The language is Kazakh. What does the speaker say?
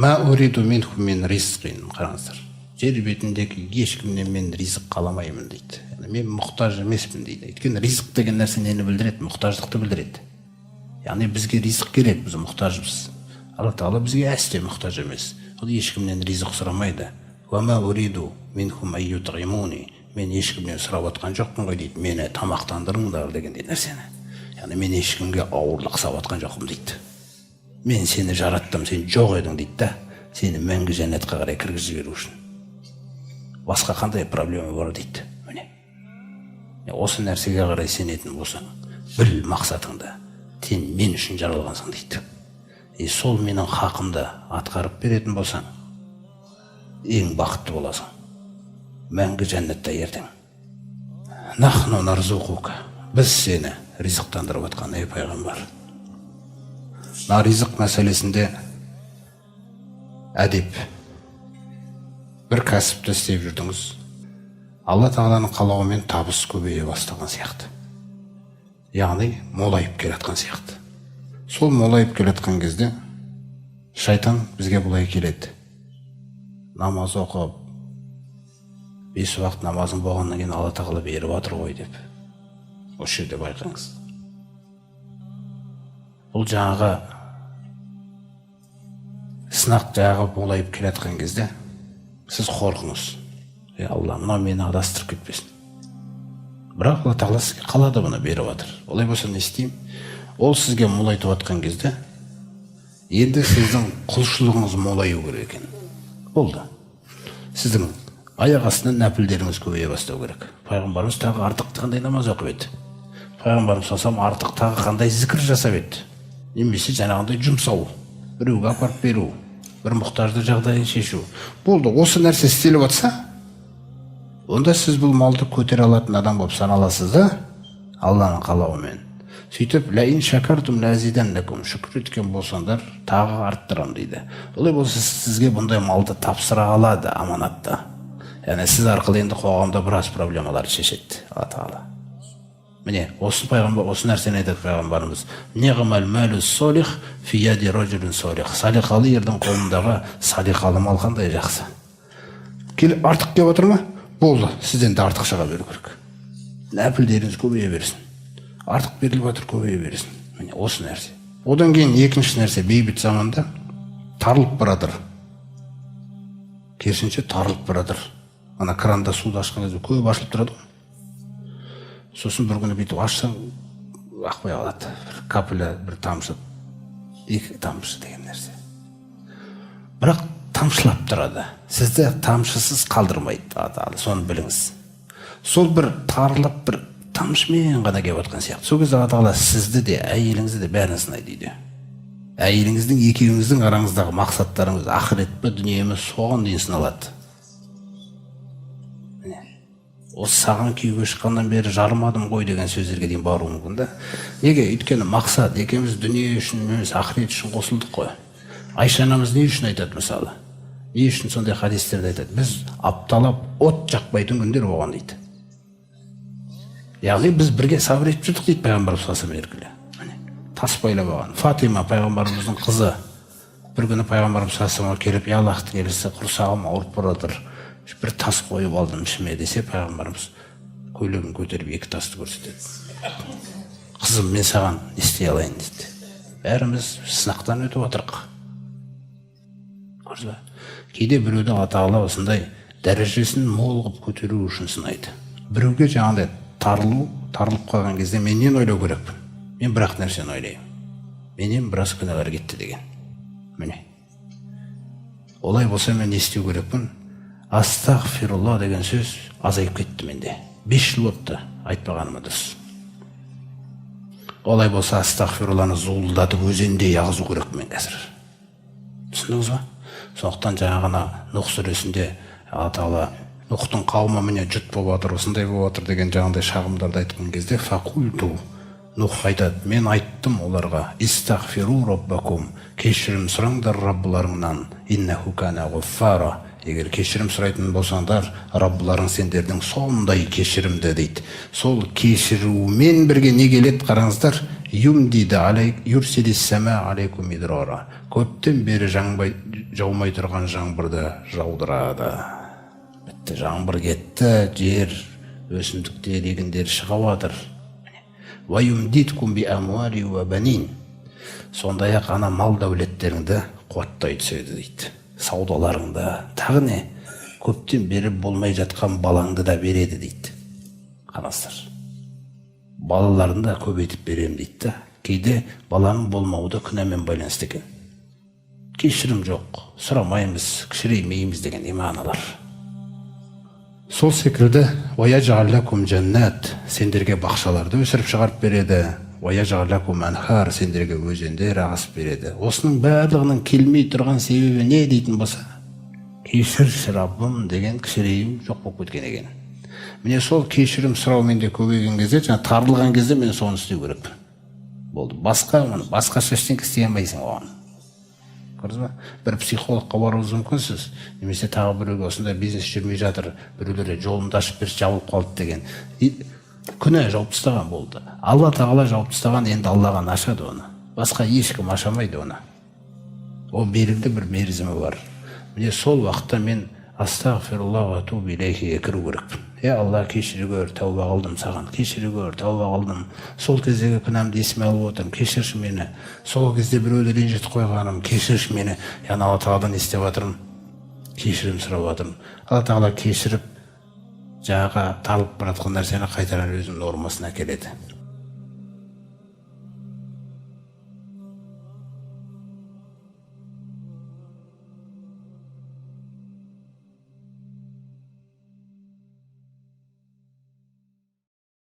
Ма уриду минхум мин ризқин. Қараңыздар, жер бетіндегі ешкімнен мен ризық қаламаймын дейді. Яғни мен мұқтаж емеспін дейді. Өйткені ризық деген нәрсе нені білдіреді? Мұқтаждықты білдіреді. Яғни бізге ризық керек, біз мұқтажбыз. Алла Тағала бізге әсте мұқтаж емес, ол ешкімнен ризық сұрамайды. Уама уриду минхум ай ютғимуни. Мен ешкімнен сұрап жатқан жоқпын ғой дейді, мені тамақтандырыңдар дегендей нәрсені. Яғни мен ешкімге ауырлық салып жатқан жоқпын дейді. Мен сені жараттым, сен жоқ едің дейді да, сені мәңгі жәннатқа қарай кіргізіп жіберу үшін. Басқа қандай проблема бар дейді. Міне, осы нәрсеге қарай сенетін болсаң, біл мақсатыңды, сен мен үшін жаралғансың дейді. И сол менің хақымды атқарып беретін болсаң, ең бақытты боласың мәңгі жәннатта ертең. Нахну нарзуқука, біз сені ризықтандырып жатқан, ей пайғамбар. Мына ризық мәселесінде әдеп. Бір кәсіпті істеп жүрдіңіз, Алла Тағаланың қалауымен табыс көбейе бастаған сияқты, яғни молайып келе жатқан сияқты. Сол молайып келе жатқан кезде шайтан бізге былай келеді: намаз оқып, бес уақыт намазың болғаннан кейін Алла Тағала беріп жатыр ғой деп. Осы жерде байқаңыз, бұл жаңағы сынақ. Жаңағы молайып келе жатқан кезде сіз қорқыңыз: «Ей Алла, мынау мені адастырып кетпесін». Бірақ Алла Тағала сізге қалады, бұны беріп жатыр. Олай болса не істеймін? Ол сізге молайтып жатқан кезде енді сіздің құлшылығыңыз молаю керек екен. Болды, сіздің аяқ астынан нәпілдеріңіз көбейе бастау керек. Пайғамбарымыз тағы артық қандай намаз оқып еді? Пайғамбарымыз саллаллаху артық тағы қандай зікір жасап еді? Немесе жаңағындай жұмсау, біреуге апарып беру, бір мұқтажды жағдайын шешу. Болды, осы нәрсе істеліп жатса, онда сіз бұл малды көтере алатын адам болып саналасыз да Алланың қалауымен. Сөйтіп «Ла ин шакартум ла азиданнакум», шүкір еткен болсаңдар, тағы арттырамын дейді. Олай болса, сізге бұндай малды тапсыра алады аманатты. Яғни сіз арқылы енді қоғамда біраз проблемаларды шешеді Алла Тағала. Міне, осы пайғамбар осы нәрсені айтады, пайғамбарымыз: «Ниғмал малу солих фи яди ражулин солих». Салиқалы ердің қолындағы салиқалы мал қандай жақсы. Кел, артық келіп отыр ма? Болды, сізден де артық шыға беру керек. Нәпілдеріңіз көбейе берсін. Артық беріліп жатыр, көбейе берсін. Міне, осы нәрсе. Одан кейін екінші нәрсе: бейбіт заманда тарылып бара жатыр, керісінше, тарылып бара жатыр. Ана кранда суды ашқан кезде көп ашылып тұрады ғой, сосын бір күні бүйтіп ашсаң, ақпай қалады, бір капля, бір тамшы, екі тамшы деген нәрсе. Бірақ тамшылап тұрады, сізді тамшысыз қалдырмайды Алла Тағала, соны біліңіз. Сол бір тарылып, бір тамшымен ғана келіп жатқан сияқты. Сол кезде Алла Тағала сізді де, әйеліңізді де, бәрін сынайды үйде. Әйеліңіздің, екеуіңіздің араңыздағы мақсаттарыңыз ақырет пе, дүние ме, соған дейін сыналады. Міне, осы «саған күйеуге шыққаннан бері жарымадым ғой» деген сөздерге дейін баруы мүмкін да. Неге? Өйткені мақсат екеуміз дүние үшін емес, ақырет үшін қосылдық қой. Айша анамыз не үшін айтады, мысалы, не үшін сондай хадистерді айтады? «Біз апталап от жақпайтын күндер болған», – дейді. Яғни біз бірге сабыр етіп жүрдік дейді пайғамбарымыз саллаллаху алейхи. Міне, тас байлап алған Фатима, пайғамбарымыздың қызы, бір күні пайғамбарымыз саллаллаху алейхи келіп: «Я Аллахтың елшісі, құрсағым ауырып бара жатыр, бір тас қойып алдым ішіме», – десе, пайғамбарымыз көйлегін көтеріп, екі тасты көрсетеді: «Қызым, мен саған не істей алайын?» – дейді. Бәріміз сынақтан өтіп жатырық, көрдіңіз ба? Кейде біреуді Алла Тағала осындай дәрежесін мол қылып көтеру үшін сынайды. Біреуге жаңағыдай тарылу, тарылып қалған кезде мен нені ойлау керекпін? Мен бір ақ нәрсені ойлаймын: менен біраз күнәлар кетті деген. Міне, олай болса, мен не істеу керекпін? «Астағфирулла» деген сөз азайып кетті менде, 5 жыл болыпты айтпағаныма, дұрыс. Олай болса, астағфирулланы зуылдатып, өзендей ағызу керекпін мен қазір, түсіндіңіз ба? Сондықтан жаңағы ана Нұх сүресінде Алла Тағала Нұхтың қауымы, міне, жұт болып жатыр, осындай болып жатыр деген жаңағыдай шағымдарды айтқан кезде, фақульту, Нұх айтады: «Мен айттым оларға: истағфиру роббакум, кешірім сұраңдар Раббыларыңнан, иннаху кана ғаффара, егер кешірім сұрайтын болсаңдар, Раббыларың сендердің сондай кешірімді», – дейді. Сол кешірумен бірге не келеді, қараңыздар: Юмдиді алей юрсилис сама алейкум мидрара. Көптен бері жаумай тұрған жаңбырды жаудырады. Бітті, жаңбыр кетті, жер, өсімдіктер, егіндер шығып жатыр. Уа юмдидкум би амуали уа банин. Сондай-ақ ана мал дәулеттеріңді қуаттай түседі дейді. Саудаларыңды, тағы не? Көптен бері болмай жатқан балаңды да береді дейді. Қараңыздар. Балаларын да көбейтіп беремін дейді да. Кейде баланың болмауы да күнәмен байланысты екен. Кешірім жоқ, сұрамаймыз, кішіреймейміз деген мағыналар. Сол секілді уаяжғал лакум жәннат, сендерге бақшаларды өсіріп шығарып береді. Уаяжғал лакум анхар, сендерге өзендер ағызып береді. Осының барлығының келмей тұрған себебі не дейтін болса, кешірші Раббым деген кішірею жоқ болып кеткен екен. Міне, сол кешірім сұрау менде көбейген кезде, жаңа тарылған кезде мен соны істеу керекпін. Болды. Басқа оны басқаша ештеңе істей алмайсың оған. Көрдіңіз ба? Бір психологқа баруыңыз мүмкінсіз, немесе тағы біреуге, осындай бизнес жүрмей жатыр, біреулер жолымды ашып берші, жабылып қалды деген. Күнә жауып тастаған болды. Алла тағала жауып тастаған, енді Алла ғана ашады оны. Басқа ешкім аша алмайды оны. Ол белгілі бір мерзімі бар. Міне, сол уақытта мен астағфируллах уа атубу илейхиге кіру керекпін. Е, Алла, кешіре көр, тәуба қылдым саған, кешіре көр, тәуба қылдым. Сол кездегі күнәмді есіме алып отырмын, кешірші мені. Сол кезде біреуді ренжітіп қойғаным, кешірші мені. Яғни Алла тағаладан не істеп жатырмын? Кешірім сұрап жатырмын. Алла тағала кешіріп, жаңағы тарылып бара жатқан нәрсені қайтадан өзінің нормасына әкеледі.